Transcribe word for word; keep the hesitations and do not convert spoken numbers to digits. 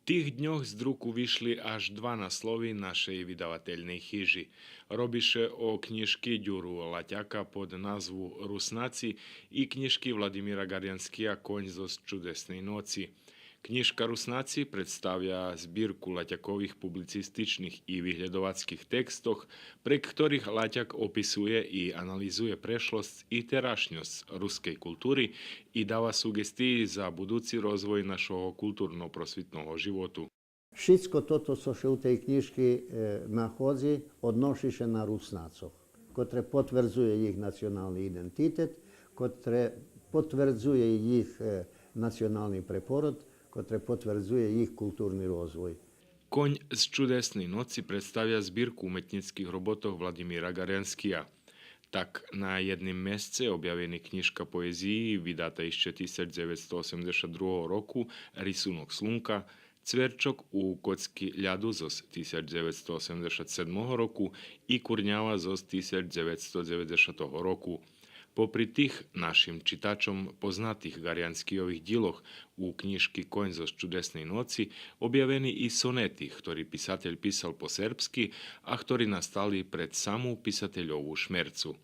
Тих дньох з друку вишли аж два наслови нашей видавательней хижи. Роби ше о кнїжки Дюру Латяка под назву Руснаци и кнїжки Владимира Гарянския Конь зоз чудесней ноци. Кнїжка Руснаци представя збирку Латякових публицистичних и виглєдовацких текстох, прек хторих Латяк описує и анализує прешлосц и терашньосц рускей култури и дава суґестиї за будуци розвой нашого културно-просвитного животу. Шицко тото цо ше у тей кнїжки, е, находзи, одноши ше на Руснацох, котре потвердзує їх национални идентитет, котре потвердзує їх, е, национални препород, котре потвердзує їх културни розвой. Конь з чудесней ноци представя збирку уметнїцких роботох Владимира Гарянския. Так, на єдним месце обявени кнїжка поезиї, видата ище тисяч дзеветсто осемдзешат другого року, Рисунок слунка, Цверчок у коцки ляду зоз тисяч дзеветсто осемдзешат седмого року и Курнява зоз тисяч дзеветсто дзеведзешатого року. Попри тих нашим читачом познатих Гарянскийових дїлох, у кнїжки Конь зоз чудесней ноци обявени и сонети, хтори писатель писал по сербски, а хтори настали пред саму писательову шмерцу.